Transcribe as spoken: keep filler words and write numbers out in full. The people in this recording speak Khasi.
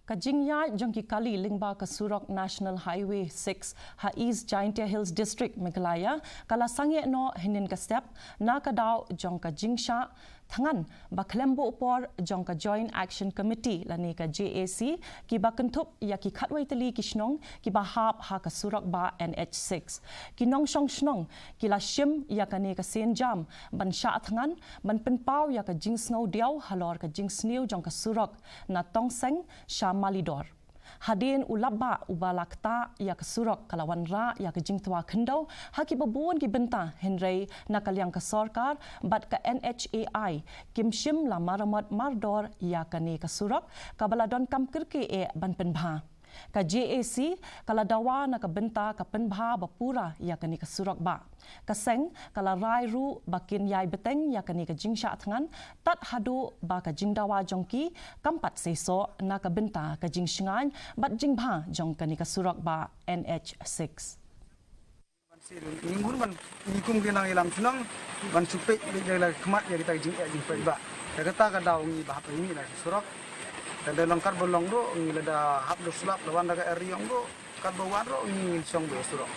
Ka jingïaid jong ki kali lyngba ka surok National Highway six ha East Jaintia Hills District, Meghalaya, ka la sangeh noh hynnin ka step na ka daw jong ka jingshah thngan ba khlem buh por jong ka Joint Action Committee lane ka J A C, kiba kynthup ïa ki khatwei tylli ki shnong kiba hap ha ka surok bah N H six. Ki nongshong shnong ki la shim ïa kane ka sienjam ban shah thngan ban pynpaw ïa ka jingsngewdiaw halor ka jingsniew jong ka surok na Tongseng sha Malidor. Hadien u lap bah uba la ktah ïa ka surok, ka la wanrah ïa ka jingtwa khyndew ha kiba bun ki bynta, hynrei na ka liang ka sorkar bad ka N H A I kim shym la maramot mardor ïa kane ka surok kaba la donkam kyrkieh ban pynbha. Ka J A C ka la dawa na ka bynta ka pynbha ba pura ïa kane ka surok bah. Ka seng ka la rai ruh ba kin ïai bteng ïa kane ka jingshah thngan tad haduh ba ka jingdawa jong ki kam pat seisoh na ka bynta ka jingshngaiñ bad jingbha jong kane ka surok bah N H six. Ngi ngun ban ngi kum ki nongïalam shnong ban shu peit beit da la khmat ïa kita ki jingeh jingpeit bah. Te kata ka daw ngi ba hap ngi na surok. Te da long kat ba long ruh ngi lada hap da slap da wan da ka eri ong ruh, kat ba wan ruh ngi ngin shong ba surok.